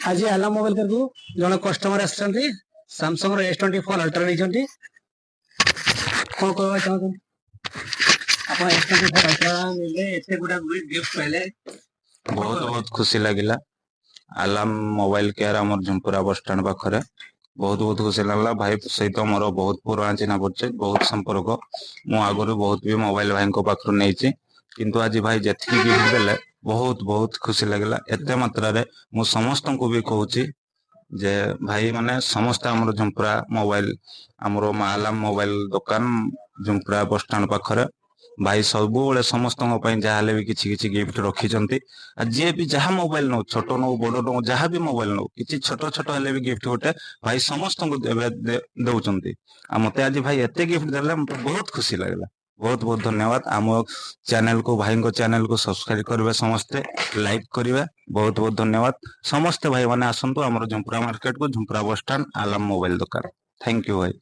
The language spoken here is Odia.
ଆଜି ଆଲାମ ମୋବାଇଲ କେୟାରକୁ ଜଣେ କଷ୍ଟମର ଆସିଛନ୍ତି, ସାମସଙ୍ଗ ର S24 ultra ନେଇଛନ୍ତି। କଣ କହିବାକୁ ଚାହୁଁଛନ୍ତି ଆପଣ? S24 ultra ନେଲେ, ଏତେ ଗୁଡା ଗିଫ୍ଟ ପାଇଲେ। ବହୁତ ବହୁତ ଖୁସି ଲାଗିଲା। ଆଲାମ ମୋବାଇଲ କେୟାର ଆମର ଝୁମ୍ପୁରା ବସଷ୍ଟାଣ୍ଡ ପାଖରେ। ବହୁତ ବହୁତ ଖୁସି ଲାଗିଲା। ଭାଇ ସହିତ ମୋର ବହୁତ ପୁରୁଣା ଚିହ୍ନା ପରିଚୟ, ବହୁତ ସମ୍ପର୍କ। ମୁଁ ଆଗରୁ ବହୁତ ବି ମୋବାଇଲ ଭାଇଙ୍କ ପାଖରୁ ନେଇଛି। କିନ୍ତୁ ଆଜି ଭାଇ ଯେତିକି ଗିଫ୍ଟ ଦେଲେ, ବହୁତ ବହୁତ ଖୁସି ଲାଗିଲା ଏତେ ମାତ୍ରାରେ। ମୁଁ ସମସ୍ତଙ୍କୁ ବି କହୁଛି ଯେ ଭାଇ ମାନେ ସମସ୍ତେ ଆମର ଝୁମ୍ପୁରା ମୋବାଇଲ, ଆମର ମା ଆଲାମ ମୋବାଇଲ ଦୋକାନ ଝୁମ୍ପୁରା ବସଷ୍ଟାଣ୍ଡ ପାଖରେ, ଭାଇ ସବୁବେଳେ ସମସ୍ତଙ୍କ ପାଇଁ ଯାହା ହେଲେ ବି କିଛି କିଛି ଗିଫ୍ଟ ରଖିଛନ୍ତି। ଆଉ ଯିଏ ବି ଯାହା ମୋବାଇଲ ନଉ, ଛୋଟ ନଉ, ବଡ ନଉ, ଯାହା ବି ମୋବାଇଲ ନଉ, କିଛି ଛୋଟ ଛୋଟ ହେଲେ ବି ଗିଫ୍ଟ ଗୋଟେ ଭାଇ ସମସ୍ତଙ୍କୁ ଏବେ ଦଉଛନ୍ତି। ଆଉ ମତେ ଆଜି ଭାଇ ଏତେ ଗିଫ୍ଟ ଦେଲେ, ମତେ ବହୁତ ଖୁସି ଲାଗିଲା। ବହୁତ ବହୁତ ଧନ୍ୟବାଦ। ଆମ ଚ୍ୟାନେଲକୁ, ଭାଇଙ୍କ ଚ୍ୟାନେଲକୁ ସବସ୍କ୍ରାଇବ କରିବେ ସମସ୍ତେ, ଲାଇକ୍ କରିବେ। ବହୁତ ବହୁତ ଧନ୍ୟବାଦ। ସମସ୍ତେ ଭାଇ ମାନେ ଆସନ୍ତୁ ଆମର ଝୁମ୍ପୁରା ମାର୍କେଟକୁ, ଝୁମ୍ପୁରା ବସଷ୍ଟାଣ୍ଡ, ଆଲାମ ମୋବାଇଲ ଦୋକାନ। Thank you ଭାଇ।